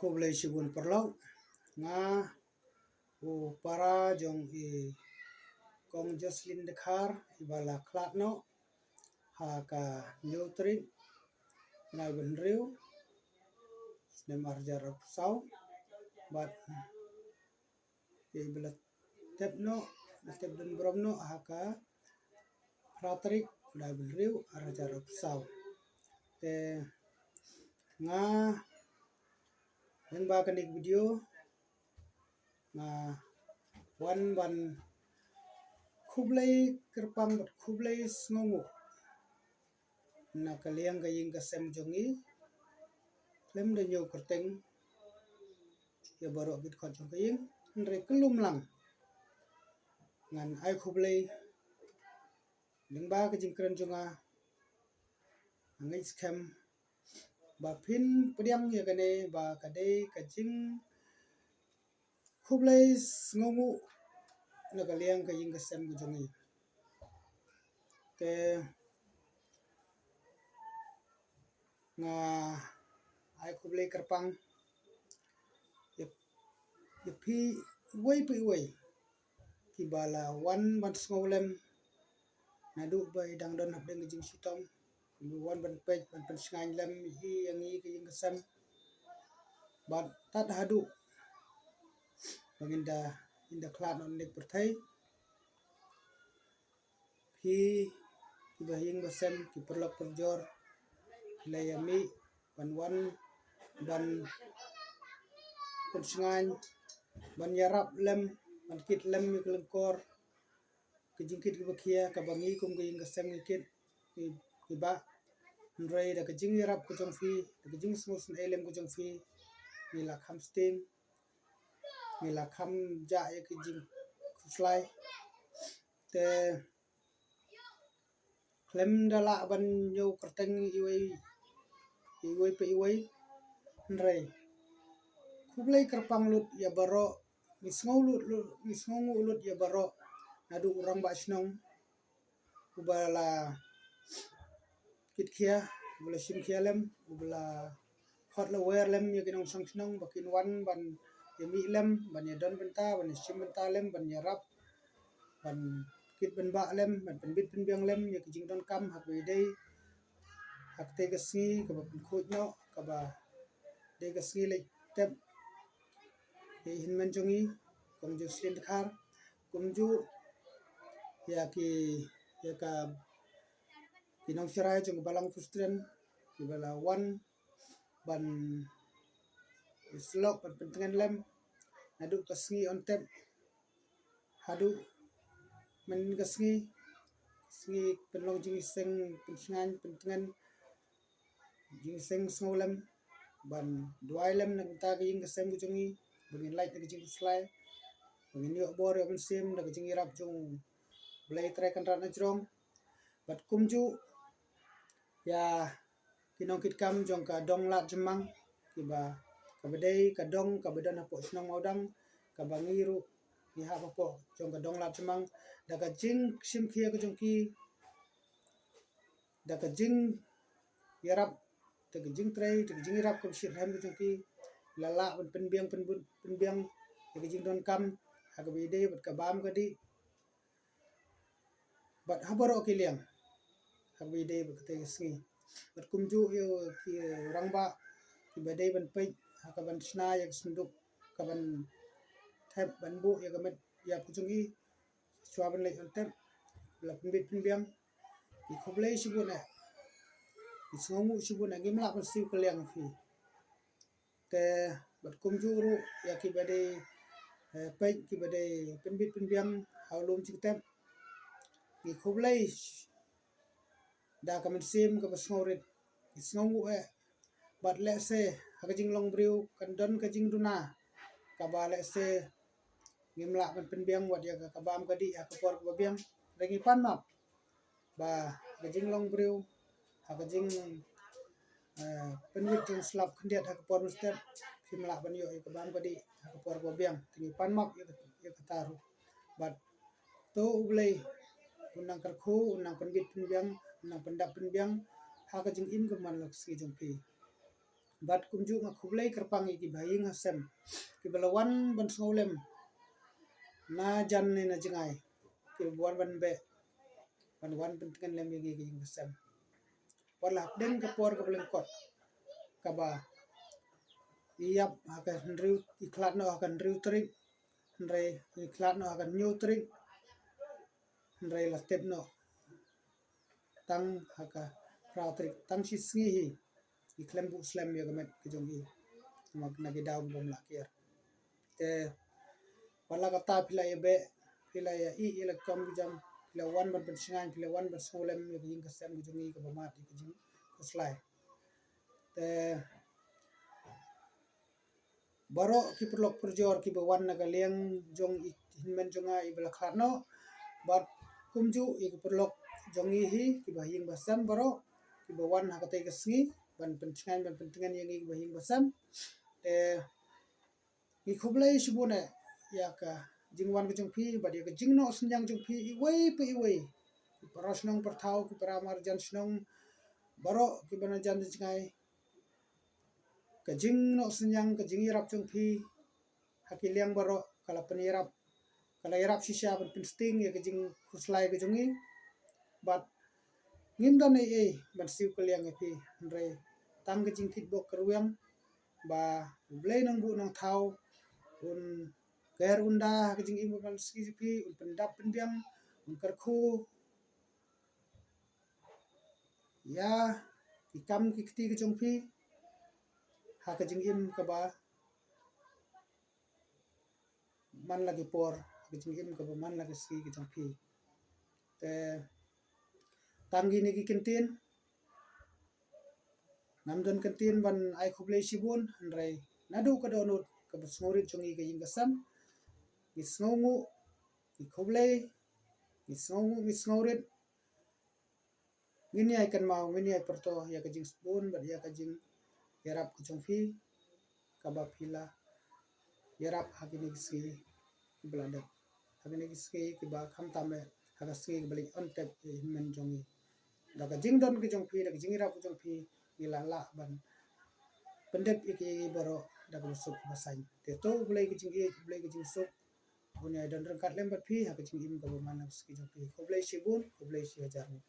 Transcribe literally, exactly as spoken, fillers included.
Khublei shibun paralok. Nga u para jong i Kong Jocelyn Dkhar, iba la khlad noh ha ka hynñiew tarik bnai ba hynriew, snem ar hajar arphew saw. Bad iba la tep noh, la tep don burom noh ha ka phra tarik bnai ba hynriew, ar hajar arphew saw. Te nga, lyngba kane ka video, nga wan ban khublei kyrpang bad khublei sngewnguh na ka liang ka ïing ka sem jong ngi. Khlem da ñiew kyrteng ïa baroh ki dkhot jong ka ïing, hynrei ka lum lang ngan ai khublei lyngba ka jingkren jong nga. Nga ngeit skhem ba phin pdiang ïa kane ba ka dei ka jingkhublei sngewnguh na ka liang ka ïing ka sem ka jong ngi. Te nga ai khublei kyrpang ïa, ïa phi iwei pa iwei kiba la wan ban sngewlem naduh ba i dang don hapdeng ka jingshitom, kiba wan ban peit, ban pynshngaiñ lem ïa ngi ka ïing ka sem. Bad tad haduh ba ngin da, ngin da khlad noh na ka pyrthei. Phi kiba ha ïing ba sem, ki paralok parajor, phi la ïa mih ban wan ban pynshngaiñ, ban ïarap lem, ban kit lem ïa ka lyngkor, ka jingkit kaba khia kaba ngi kum ka ïing ka sem ngi kit, ngi, ngi bah. Hynrei da ka jingïarap ka jong phi, da ka jingsngewsynei lem ka jong phi, ngi la kham sting, ngi la kham jah ïa ka jingkhuslai. Te khlem da lah ban ñiew kyrteng iwei, iwei pa iwei, hynrei khublei kyrpang lut ïa baroh, ngi sngew lut, lut, ngi sngewnguh lut ïa baroh, naduh u rangbah shnong uba la kit khia, uba la shim khia lem, uba la khot la wer lem ïa ki nongshong shnong ba kin wan ban ïa mih lem, ban ïa don bynta, ban ïa shim bynta lem, ban ïarap, ban kit ban bah lem, ban pynbit pynbiang lem ïa ki jingdonkam ha kaba ïadei ha katei ka sngi kaba pynkhuid noh, kaba dei ka sngi leit tep ïa i hynmen jong ngi Kong Jocelyn Dkhar. Kumjuh ïa ki, ïa ka, ki nongshakri jong ka Balang Presbyterian kiba la wan ban ïasyllok, ban pyntngen lem naduh ka sngi on tep haduh mynnin ka sngi, sngi pynlong jingïaseng pynshngaiñ, pyntngen jingïaseng sngewlem, ban duwai lem na ka bynta ka ïing ka sem ka jong ngi, ba ngin lait na ka jingkhuslai, ba ngin ïoh bor ïoh mynsiem da ka jingïarap jong U Blei Trai Kynrad na jrong. Bad kumjuh ïa ki nongkitkam jong ka Dong Lad Jymmang, kiba, kaba dei ka dong kaba don hapoh shnong Mawdang, kaba ngi ruh ngi hap hapoh jong ka Dong Lad Jymmang, da ka jingshim khia ka jong ki, da ka jingïarap, da ka jingtrei, da ka jingïarap kaba shitrhem ka jong ki, la lah ban pynbiang, pynbun, pynbiang ïa ka jingdonkam ha kaba ïadei bad ka bam ka dih, bad ha baroh ki liang ha kaba ïadei bad katei ka sngi. Bad kumjuh ïa ki rangbah kiba dei ban peit ha kaban shna ïa ka synduk, kaban thep ban buh ïa ka met ïap ka jong i, shuwa ban leit on tep, la pynbit pynbiang. Ngi khublei shibun eh, ngi sngewnguh shibun eh, ngim lah ban siew kylliang ïa phi. Te bad kumjuh ruh ïa kiba dei, eh, peit, kiba dei pynbit pynbiang ha u lum jingtep, ngi khublei da ka mynsiem kaba sngewrit. Ngi sngewnguh eh, bad lehse ha ka jinglong briew kan don ka jingduna kaba lehse ngim lah ban pynbiang wat ïa ka, ka bam ka dih ha ka por kaba biang. Hynrei ngi pan map ba ha ka jinglong briew, ha ka jing, eh, pynwit jingslap khyndiat ha ka por mynstep, phim lah ban ïoh ïa ka bam ka dih ha ka por kaba biang. Te ngi pan map ïa ka, ïa kata ruh. Bad to U Blei un nang kyrkhu, un nang pynbit pynbiang, un nang pyndap pynbiang ha ka jingim ka man la ka sngi jong phi. Bad kumjuh nga khublei kyrpang ïa ki ba ha ïing ha sem, ki ba la wan ban sngewlem na jan ne na jngai, ki ba wan ban beh, ban wan pyntngen lem ïa ngi ka ïing ka sem. Wat la hapdeng ka por kaba lyngkot, kaba ïap ha ka hynriew, i khlad noh ha ka hynriew tarik, hynrei i khlad noh ha ka hynñiew tarik, hynrei la tip noh tang ha ka phra tarik, tang shi sngi hi i khlem buh slem ïa ka met ka jong i, namar na ki daw ki bym lah kiar. Te wat la katta phi la ïa beh, phi la ïa ïeh ïa la kam ki jam, phi la wan ban pynshngaiñ, phi la wan ban sngewlem ïa ka ïing ka sem ka jong i kaba mad ïa ka jingkhuslai. Te baroh ki paralok parajor ki ba wan na ka liang jong i hynmen jong nga i ba la khlad noh, bad kumjuh ïa ki paralok jong i hi ki ba ha ïing ba sem baroh ki ba wan ha katei ka sngi ban pynshngaiñ ban pyntngen ïa ngi ki ba ha ïing ba sem. Te ngi khublei shibun eh ïa ka jingwan ka jong phi bad ïa ka jingnoh synñiang jong phi iwei pa iwei. Para shnong para thaw, ki para marjan shnong baroh ki ba na jan jngai, ka jingnoh synñiang, ka jingïarap jong phi ha ki liang baroh ka la pynïarap, ka la ïarap shisha ban pynsting ïa ka jingkhuslai ka jong i. Bad ngim don ei ei ban siew kylliang ïa phi, hynrei tang ka jingkitbok kyrwiang ba U Blei Nongbuh Nongthaw un ker un da ha ka jingim ban sngi jong phi, un pyndap pynbiang, un kyrkhu ïa ki kam ki kti ka jong phi ha ka jingim kaba man la ki por, ha ka jingim kaba man la ki sngi ka jong phi. Te tang kine ki kyntien, ngam don kyntien ban ai khublei shibun, hynrei naduh ka dohnud kaba sngewrit jong ngi ka ïing ka sem, ngi sngewnguh, ngi khublei, ngi sngewnguh, ngi sngewrit. Ngin ïai kynmaw, ngin ïai pyrto ïa ka jingsbun bad ïa ka jingïarap ka jong phi kaba phi la ïarap ha kine ki sngi kiba la dep, ha kine ki sngi kiba khamtam eh ha ka sngi kaba leit on tep ïa i hynmen jong ngi. Da ka jingdon ka jong phi, da ka jingïarap ka jong phi, ngi la lah ban pyndep ïa ki baroh da kaba suk kaba saiñ. Te to U Blei ka jingïeit, U Blei ka jingsuk un ïai don ryngkat lem bad phi ha ka jingim kaba man la ka sngi jong phi. Khublei shibun, khublei shi hajar nguh.